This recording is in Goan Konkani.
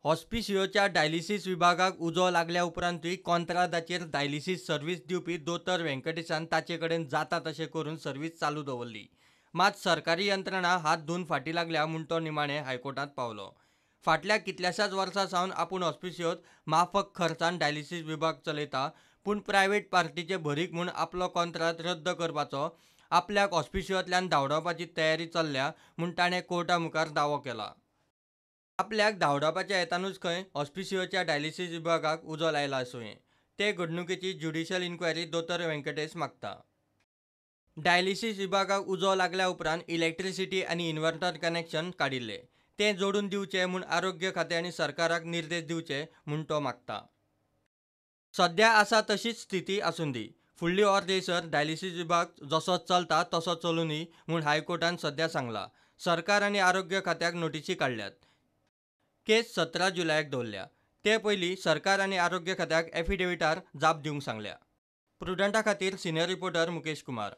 हॉस्पिसियोच्या डायलिसीस विभागाक उजो लागल्या उपरांतूय कोंत्रादाचेर डायलिसीस सर्वीस दिवपी दोतोर व्यंकटेशान ताचे कडेन जाता तशें करून सर्वीस चालू दवरली. मात सरकारी यंत्रणा हात धुवन फाटीं लागल्या म्हूण तो निमाणें हायकोर्टांत पावलो. फाटल्या कितल्याशाच वर्सां सावन आपूण हॉस्पिसियोत माफक खर्चान डायलिसीस विभाग चलयता, पूण प्रायव्हेट पार्टीचे भरीक म्हूण आपलो कोंत्राद रद्द करपाचो, आपल्याक हॉस्पिसियोंतल्यान धांवडावपाची तयारी चल्ल्या म्हूण ताणें कोर्टा मुखार दावो केला. आपल्याक धांवडावपाच्या हेतानूच खंय हॉस्पिसियोच्या डायलिसीस विभागाक उजो लायला आसुंये. ते घडणुकेची ज्युडिशियल इन्क्वायरी दोतोर व्यंकटेश मागता. डायलिसीस विभागाक उजो लागल्या उपरांत इलेक्ट्रिसिटी आनी इन्व्हर्टर कनेक्शन काडिल्ले, तें जोडून दिवचें म्हूण आरोग्य खातें आनी सरकाराक निर्देश दिवचे म्हूण तो मागता. सद्या आसा तशीच स्थिती आसुंदी, फुडली ऑर्द येयसर डायलिसीस विभाग जसो चलता तसो चलुंदी म्हूण हायकोर्टान सद्या सांगला. सरकार आनी आरोग्य खात्याक नोटिशी काडल्यात. केस 17 जुलयाक दवरल्या. ते पयलीं सरकार आनी आरोग्य खात्याक एफिडेविटार जाप दिवंक सांगल्या. प्रुडंटा खातीर सिनियर रिपोर्टर मुकेश कुमार.